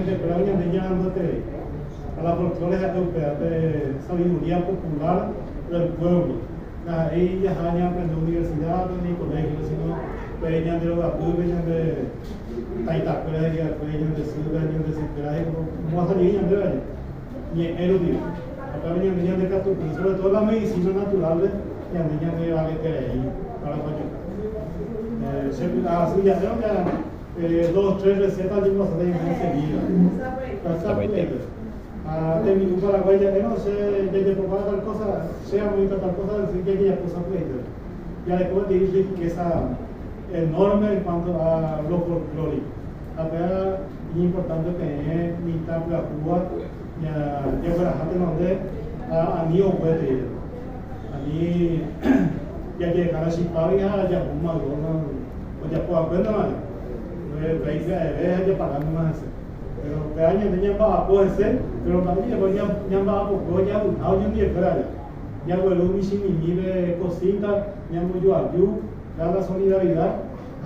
Hentekuéra ñande ñarandueterei. Ha la folklore ha'e upéva pe sabiduría popular del pueblo. Ndaha'éi jaha ñaaprende universidad-pe ni colegio-pe, sino pe ñande rogapýpe ñande taitakuéra he'iva'ekue, ñande sýpe ha ñande sykuéra ombohasa jey ñandéve aje, ñe'ẽ rupive. Ha upéva ñande ñandekatupyry, sobre todo la medicina natural-pe ñande ñandevaleterei paraguayoka. Che py'a asy ja'érõ ja dos, tres recetas oñembohasáta ñandéve enseguida. Sapy'aite. Ha tembi'u Paraguái ja'érõ che jajapokuaa tal cosa, che amoĩta tal cosa, así que jajapo sapy'aite. Jareko peteĩ riqueza enorme en cuanto a lo folclórico. Ha péva iñimportante peẽ mitã pyahúva jagueraha tenonde ha ani oguétei. Ani jajehekára chipágui ha jahu McDonald's ojapo va'ekue ndava'erã. Upéi pya'eve ha japagántema hese. Péro upéva ñande ñamba'apo hese, péro mba'e jeko ñamba'apokue javy'a oñondiekuéra aja. Jagueru michĩmimi pe kosíta, ñambojoaju, da la solidaridad,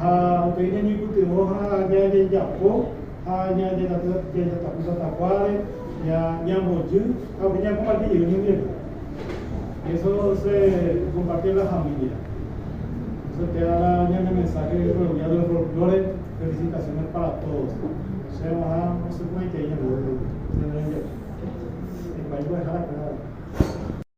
ha upéi ñañoipytyvõ ha jajejapo ha jajatapy tatakuáre, ñambojy ha upéi ñakomparti jey oñondiekuéra. Eso se comparte en la familia. Eso queda la ñane mensaje por el día del folklore. Felicitaciones para todos. Che g̃uarã osẽ porãitei ñandéve ñane rembiapo. Hikuái mbo'ehára kuéra.